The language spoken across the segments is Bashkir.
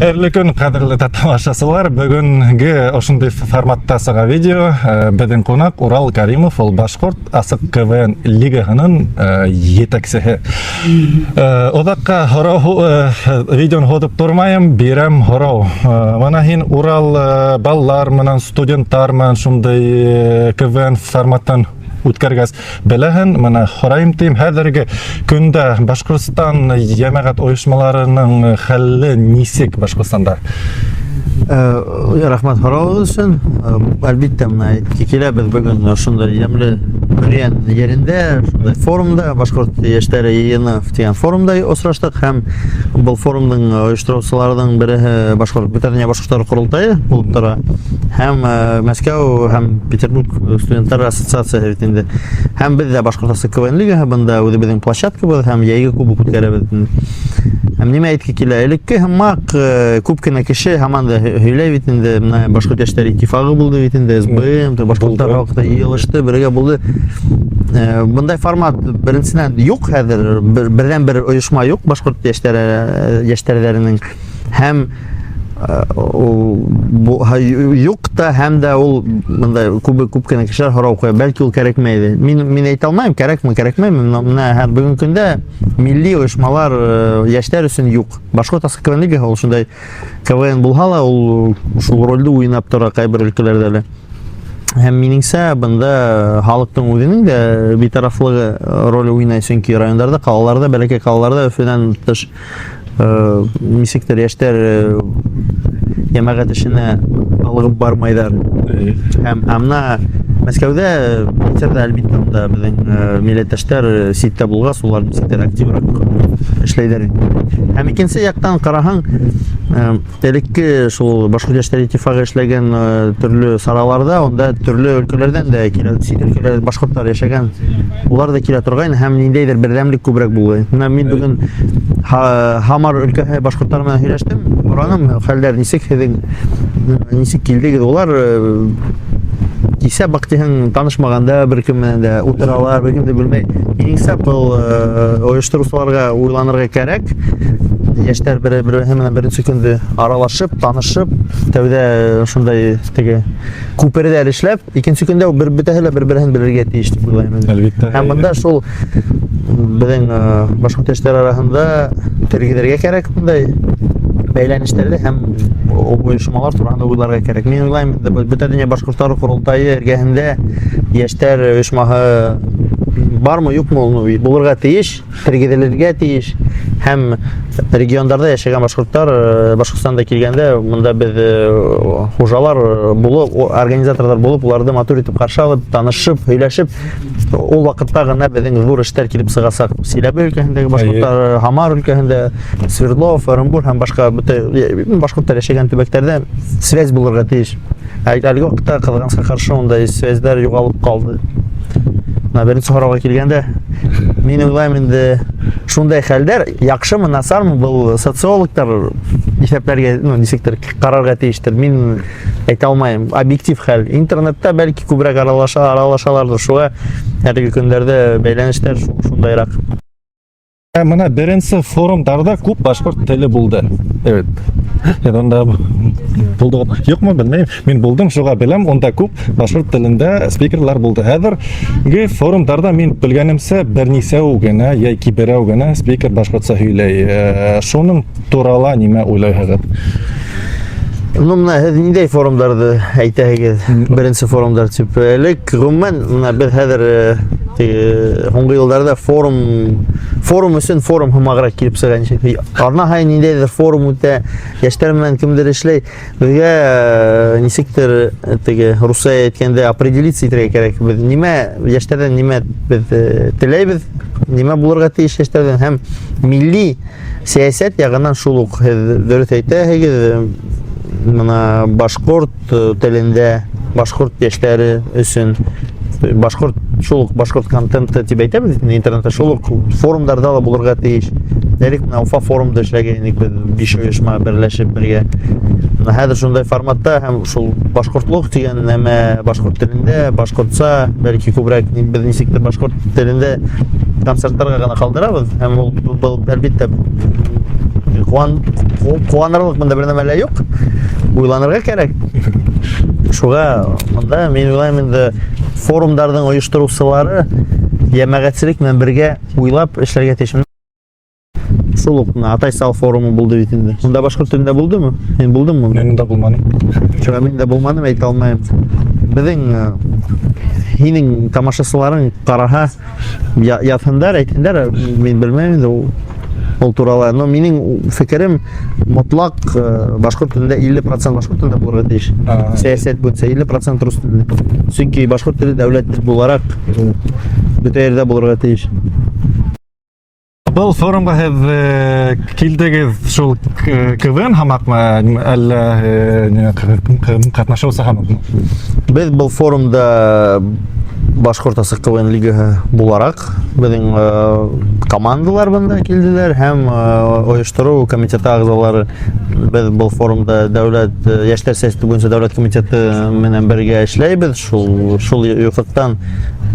Хәйерле көн, ҡәҙерле тамашасылар. Бөгөнгө ошондай форматта сыға видео. Беҙҙең ҡунаҡ Урал Каримов, ул башҡорт асыҡ КВН лигаһының етәксеһе. Оҙаҡҡа һорау видеоны һуҙып тормайым, бирәм һорау. Бына һин, Урал, балалар менән, студенттар менән шундай КВН форматтан үткәргәс беләһең, бына һорайым тием, хәҙерге көндә Башҡортостан йәмәғәт ойошмаларының хәле нисек Башҡортостанда? Рәхмәт һорауығыҙ өсөн. Әлбиттә, бына әйтке килә, беҙ бөгөн ошондай йәмле Бөрйән ерендә, шундай форумда, башҡорт йәштәре йыйыны тигән форумда осраштыҡ һәм был форумдың ойоштороусыларының береһе башҡорт Бөтә донъя башҡорттары ҡоролтайы булып тора һәм Мәскәү һәм Петербург студенттар ассоциацияһы бит инде. Һәм беҙ ҙә Башҡорт КВН лигаһы бында үҙебеҙҙең площадкабыҙ һәм йәйге кубок үткәрәбеҙ. Һәм нимә әйтке килә, элекке һымаҡ күп кенә кеше һаман да һөйләй бит инде, бына Башҡорт йәштәр иттифағы булды бит инде, СБМ, башҡорттар ваҡытта йыйылышты, бергә булды. Бындай формат беренсенән юҡ хәҙер, берҙән бер ойошма юҡ башҡорт йәштәре йәштәрҙәренең һәм ул юҡ та һәм дә ул бындай күп күп кенә кешеләр һорау ҡуя, бәлки ул кәрәкмәй ине. Мин әйтә алмайым, кәрәкме, кәрәкмәйме, но бына һәм бөгөнгө көндә милли ойошмалар йәштәр өсөн юҡ. Башҡорт асыҡ КВН лигаһы ул шундай КВН булһа ла, ул шул ролде уйнап тора ҡайбер өлкәләрҙә лә. Һәм минеңсә, бында халыҡтың үҙенең дә битарафлығы роле уйнай, сөнки райондарҙа, ҡалаларҙа, бәләкәй ҡалаларҙа Өфөнән тыш нисектер йәштәр йәмәғәт эшенә алығып бармайҙар. Һәм ә бына Мәскәүҙә, Питерҙа, әлбиттә, унда беҙҙең милләттәштәр ситтә булғас, улар нисектер активыраҡ эшләйҙәр. Һәм икенсе яҡтан ҡараһаң, элекке шул Башҡорт йәштәр иттифағы эшләгән төрлө сараларҙа, унда төрлө өлкәләрҙән дә килә, сит өлкәләрҙә башҡорттар йәшәгән, улар ҙа килә торғайны һәм ниндәйҙер берҙәмлек күберәк булды. Бына мин бөгөн Һамар өлкәһе башҡорттары менән һөйләштем, һораным, хәлдәр нисек һеҙҙең, нисек килдегеҙ? Улар кисә баҡтиһәң танышмағанда бер кем менән дә ултыралар, бер кем дә белмәй. Минеңсә, был ойоштороусыларға уйланырға кәрәк. Йәштәр бер береһе менән беренсе көндө аралашып, танышып, тәүҙә шундай теге күперҙәр эшләп, икенсе көндә бер бөтәһе лә бер-береһен белергә тейеш тип уйлайым инде. Әлбиттә. Һәм бында шул беҙҙең башҡорт йәштәре араһында тергеҙергә кәрәк бындай бәйләнештәрҙе һәм ойошмалар тураһында уйларға кәрәк. Мин уйлайым, Бөтә донъя башҡорттары ҡоролтайы эргәһендә йәштәр ойошмаһы бармы, юҡмы, ул булырға тейеш, тергеҙелергә тейеш. Һәм региондарҙа йәшәгән башҡорттар Башҡортостанда килгәндә, бында беҙ хужалар булып, организаторҙар булып, уларҙы матур итеп ҡаршы алып, танышып, һөйләшеп, ул ваҡытта ғына беҙҙең ҙур эштәр килеп сығасаҡ. Силәбе өлкәһендәге башҡорттар, Һамар өлкәһендә, Свердлов, Ырымбур һәм башҡа бөтә башҡорттар йәшәгән төбәктәрҙә связь булырға тейеш. Әлеге ваҡытта, ҡыҙғанысҡа ҡаршы, ундай связьләр юғалып ҡалды. Бына беренсе һорауға килгәндә, мин уйлайым инде, шундай хәлдәр яҡшымы, насармы, был социологтар иҫәпләргә, ну, нисектер ҡарарға тейештер. Мин әйтә алмайым. Объектив хәл. Интернетта бәлки күберәк аралашаларҙыр. Шуға әлеге көндәрҙә бәйләнештәр шундайыраҡ. Бына беренсе форумдарҙа күп башҡорт теле булды. Evet. Һеҙ унда булдығыҙ, юҡмы, белмәйем. Мин булдым, шуға беләм, унда күп башҡорт телендә спикерлар булды. Хәҙерге форумдарҙа мин белгәнемсә бер нисәү генә йәки берәү генә спикер башҡортса һөйләй. Шуның турала нимә уйлайһығыҙ? Ну, бына һеҙ ниндәй форумдарҙы әйтәһегеҙ? Беренсе форумдар тип. Элек ғөмүмән, бына беҙ хәҙер теге һуңғы йылдарҙа форум өсөн форум һымағыраҡ килеп сыға. Нисек аҙна һайын ниндәйҙер форум үтә, йәштәр менән кемдер эшләй. Беҙгә нисектер теге русса әйткәндә определиться итергә кәрәк. Беҙ нимә йәштәрҙән нимә беҙ теләйбеҙ, нимә булырға тейеш йәштәрҙән һәм милли сәйәсәт яғынан шул уҡ һеҙ дөрөҫ әйтәһегеҙ, бына башҡорт телендә башҡорт йәштәре өсөн башҡорт шул уҡ башҡорт контенты тип әйтәбеҙ инде интернетта шул уҡ форумдарҙа ла булырға тейеш. Элек бына Уфа форумда эшләгән инек беҙ биш ойошма берләшеп бергә. Бына хәҙер шундай форматта һәм шул башҡортлоҡ тигән нәмә башҡорт телендә, башҡортса, бәлки күберәк беҙ нисектер башҡорт телендә концерттарға ғына ҡалдырабыҙ һәм ул был әлбиттә. Ҡыуан, ҡыуанырлыҡ бында бер нәмә лә юҡ. Уйланырға кәрәк. Шуға бында мин уйлайым инде форумдарҙың ойоштороусылары йәмәғәтселек менән бергә уйлап эшләргә тейеш. Шул уҡ бына Атай сал форумы булды бит инде. Унда башҡорт телендә булдымы? Һин булдыңмы унда? Мин унда булманым. Шуға мин дә булманым, әйтә алмайым. Беҙҙең һинең тамашасыларың ҡараһа, яҙһындар, әйтһендәр, мин белмәйем инде ул турала. Но минең фекерем мотлаҡ башҡорт телендә 50% башҡорт телендә булырға тейеш. Сәйәсәт буйынса 50% рус телендә. Сөнки башҡорт теле дәүләт тел булараҡ бөтә ерҙә булырға тейеш. Был форумға һеҙ килдегеҙ шул КВН һымаҡмы, әллә ҡатнашыусы һымаҡмы? Беҙ был форумда Башҡорт асыҡ КВН лигаһы булараҡ беҙҙең командалар бында килделәр һәм ойоштороу комитеты ағзалары. Беҙ был форумда дәүләт йәштәр сәйәсәте буйынса дәүләт комитеты менән бергә эшләйбеҙ. Шул юҫыҡтан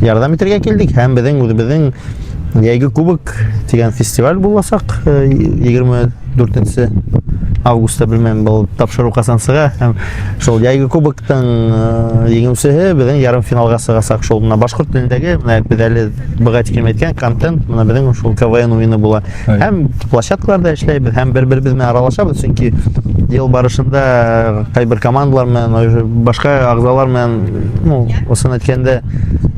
ярҙам итергә килдек һәм беҙҙең үҙебеҙҙең Йәйге кубок тигән фестиваль буласаҡ 24 августта, белмәйем, был тапшырыу ҡасан сыға. Һәм шул Йәйге кубоктың еңеүсеһе беҙҙең ярым финалға сығасаҡ. Шул бына башҡорт телендәге, бына беҙ әле быға тиклем әйткән контент, бына беҙҙең шул КВН уйыны була. Һәм площадкаларҙа эшләйбеҙ, һәм бер-беребеҙ менән аралашабыҙ, сөнки йыл барышында ҡайбер командалар менән, башҡа ағзалар менән, ну, ысын әйткәндә,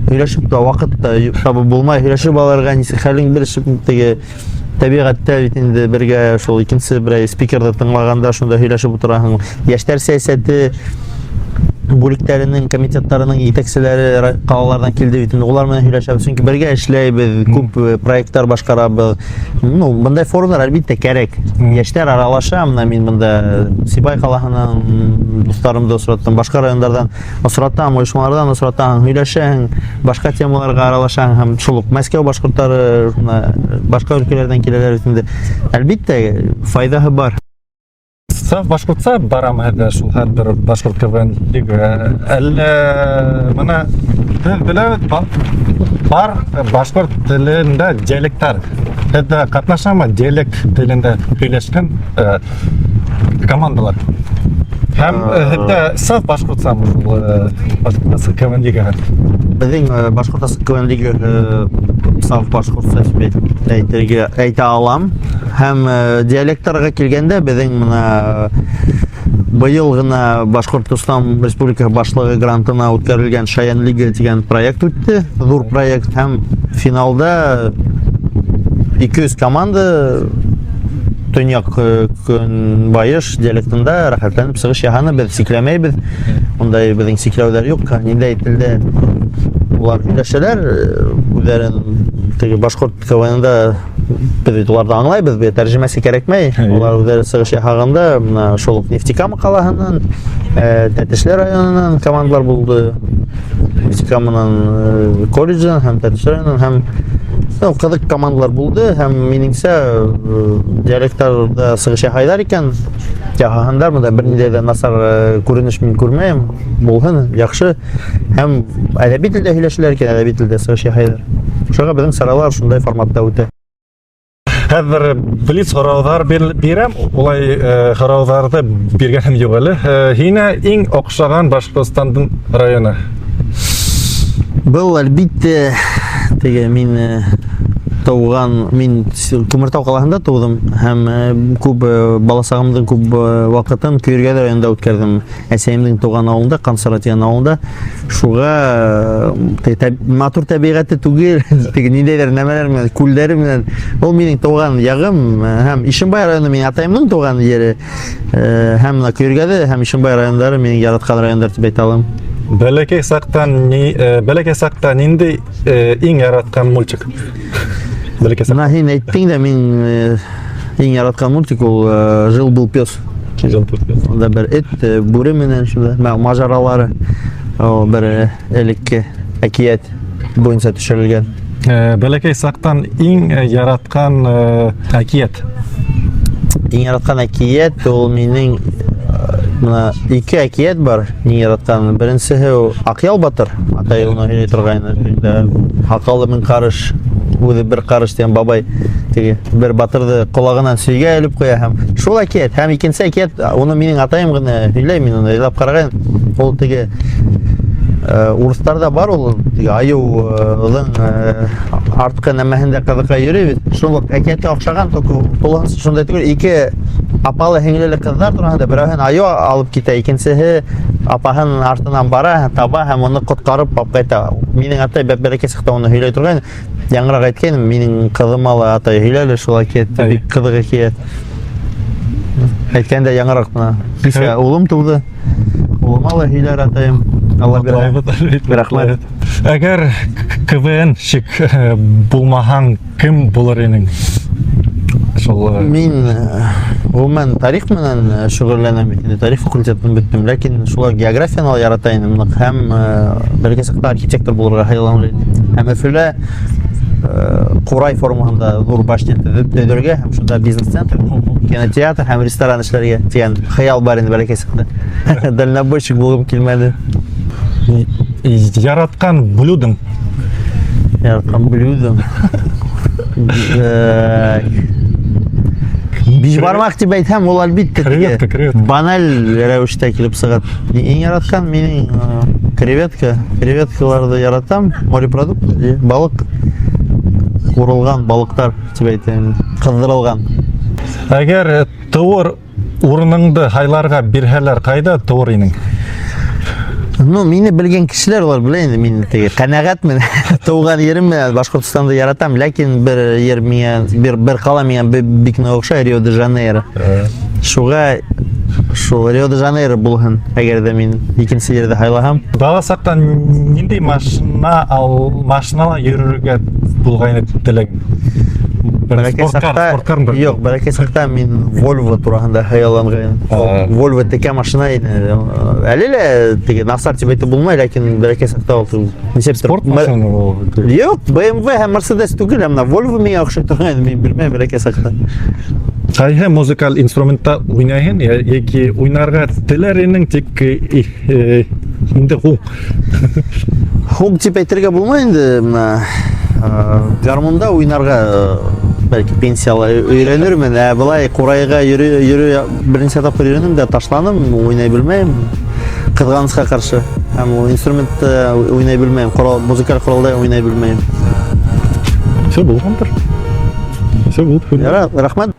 һөйләшеп тә ваҡыт та табып булмай, һөйләшеп алырға, нисек хәлең белешеп, теге тәбиғәттә бит инде бергә шул икенсе берәй спикерҙы тыңлағанда шунда һөйләшеп ултыраһың. Йәштәр сәйәсәте бүлектәренең, комитеттарының етәкселәре ҡалаларҙан килде бит инде, улар менән һөйләшәбеҙ, сөнки бергә эшләйбеҙ, күп проекттар башҡарабыҙ. Ну, бындай форумдар әлбиттә кәрәк. Йәштәр аралаша, бына мин бында Сибай ҡалаһынан дуҫтарымды осраттым, башҡа райондарҙан осратам, ойошмаларҙан осратаһың, һөйләшәһең, башҡа темаларға аралашаһың һәм шул уҡ Мәскәү башҡорттары, башҡа өлкәләрҙән киләләр бит инде. Әлбиттә, файҙаһы бар. Саф башҡортса барамы һеҙҙә шул һәр бер башҡорт КВН лига? Әллә бына беҙ беләбеҙ, бар башҡорт телендә диалекттар. Һеҙҙә ҡатнашамы диалект телендә һөйләшкән командалар? Һәм һеҙҙә саф башҡортсамы шул башҡорт КВН лигаһы? Беҙҙең башҡорт асыҡ КВН лигаһы саф башҡортса тип әйтергә әйтә алам. Һәм диалекттарға килгәндә, беҙҙең бына быйыл ғына Башҡортостан Республикаһы башлығы грантына үткәрелгән Шаян лига тигән проект үтте, ҙур проект, һәм финалда 200 команда төньяҡ көнбайыш диалектында рәхәтләнеп сығыш яһаны. Беҙ сикләмәйбеҙ, ундай беҙҙең сикләүҙәр юҡ. Ниндәй телдә улар һөйләшәләр, үҙҙәрен теге башҡорт КВНда беҙ бит уларҙы аңлайбыҙ, беҙ тәржемәсе кәрәкмәй. Улар үҙҙәре сығыш яһағанда, бына шул уҡ Нефтекама ҡалаһынан, Тәтешле районынан командалар булды. Нефтекаманан колледждан һәм Тәтешле районынан һәм ҡыҙыҡ командалар булды, һәм минеңсә диалекттарҙа сығыш яһайҙар икән, яһаһындар, бында бер ниндәй ҙә насар күренеш мин күрмәйем, булһын, яҡшы. Һәм әҙәби телдә һөйләшәләр икән, әҙәби телдә сығыш яһайҙар. Шуға беҙҙең саралар шундай форматта үтә. Хәҙер блиц һорауҙар бирәм, улай һорауҙарҙы биргәнем юҡ әле. Һиңә иң оҡшаған Башҡортостандың районы? Был әлбиттә теге мин тыуған, мин Күмертау ҡалаһында тыуҙым һәм күп баласағымдың күп ваҡытын Көйөргәҙе районында үткәрҙем. Әсәйемдең тыуған ауылында, Ҡансара тигән ауылында. Шуға матур тәбиғәте түгел, теге ниндәйҙер нәмәләр менән, күлдәре менән. Ул минең тыуған яғым, һәм Ишембай районы минең атайымдың тыуған ере. Һәм бына Көйөргәҙе һәм Ишембай райондары минең яратҡан райондар тип әйтә алам. Бәләкәй саҡта ниндәй иң яратҡан мультик? Бәләкәй саҡта. Бына һин әйттең дә, мин иң яратҡан мультик ул Жил был пес. Жил был пес. Унда бер эт, бүре менән шунда мажаралары. Ул бер элекке әкиәт буйынса төшөрөлгән. Бәләкәй саҡтан иң яратҡан әкиәт. Иң яратҡан әкиәт ул минең бына ике әкиәт бар, иң яратҡан. Беренсеһе ул Аҡъял батыр, атай уны һөйләй торғайны. Һаҡалы мең ҡарыш, үҙе бер ҡарыш тигән бабай Теге бер батырҙы ҡолағынан сөйгә элеп ҡуя һәм шул әкиәт. Һәм икенсе әкиәт, уны минең атайым ғына һөйләй, мин уны уйлап ҡарағайным. Ул теге урыҫтарҙа бар ул теге айыуҙың артҡы нәмәһендә ҡыҙыҡай йөрөй бит. Шул уҡ әкиәткә оҡшаған, только тулыһынса шундай түгел. Ике апалы һеңлеле ҡыҙҙар тураһында берәүһен айыу алып китә, икенсеһе апаһының артынан бара, таба һәм уны ҡотҡарып алып ҡайта. Минең атай бәләкәй саҡта уны һөйләй торғайны. Яңыраҡ әйткәйнем, минең ҡыҙыма ла атай һөйлә әле шул әкиәтте, бик ҡыҙыҡ әкиәт. Әйткәндә яңыраҡ бына кисә улым тыуҙы. Улыма ла һөйләр атайым. Алла бирһә. Рәхмәт. Әгәр КВНщик булмаһаң, кем булыр инең? Шул Мин гомумән тарих менән шөгыльләнәм бит инде, тарих факультетын бөттөм, ләкин шулай географияны ла ярата инем ныҡ һәм бәләкәй саҡта архитектор булырға хыялланыр идем. Һәм Өфөлә Ҡурай формаһында ҙур башня төҙөргә һәм шунда бизнес-центр, кинотеатр һәм ресторан эшләргә тигән хыял бар инде бәләкәй саҡта. Дальнобойщик булғым килмәне. Яратҡан блюдың? Яратҡан блюдом. Бишбармаҡ тип әйтһәм, ул әлбиттә Креветка, креветка. баналь рәүештә килеп сыға. Иң яратҡан минең креветка. Креветкаларҙы яратам, морепродукт, балыҡ. Ҡурылған балыҡтар тип әйтәйем, ҡыҙҙырылған. Әгәр тыуыр урыныңды һайларға бирһәләр, ҡайҙа тыуыр инең? Ну, мине белгән кешеләр улар белә инде, мин теге ҡәнәғәтмен. Тыуған ерем менән Башҡортостанды яратам, ләкин бер ер миңә, бер ҡала миңә бик ныҡ оҡшай, Рио-де-Жанейро. Шуға шул Рио-де-Жанейро булһын, әгәр ҙә мин икенсе ерҙе һайлаһам. Бала саҡта ниндәй машина ал, машинала йөрөргә булғайны теләгең? Бәләкәй саҡта, юҡ, бәләкәй саҡта мин Volvo тураһында хыялланғайным. Volvo текә машина ине. Әле лә теге насар тип әйтеп булмай, ләкин бәләкәй саҡта ул нисек Спорт машина ул. Юҡ, BMW һәм Mercedes түгел, ә менә Volvo миңә оҡшай торған ине, мин белмәйем бәләкәй саҡта. Ҡайһы музыкаль инструментта уйнайһың йәки уйнарға теләр инең, тик инде һуң? Һуң тип әйтергә булмай инде, менә гармунда уйнарға бәлки пенсияла өйрәнермен, ә былай ҡурайға йөрө, йөрө беренсе тапҡыр өйрәндем дә ташланым, уйнай белмәйем. Ҡыҙғанысҡа ҡаршы. Һәм ул инструментта уйнай белмәйем, ҡорал, музыкаль ҡоралда уйнай белмәйем. Все булғандыр. Все булды. Ярар, рәхмәт.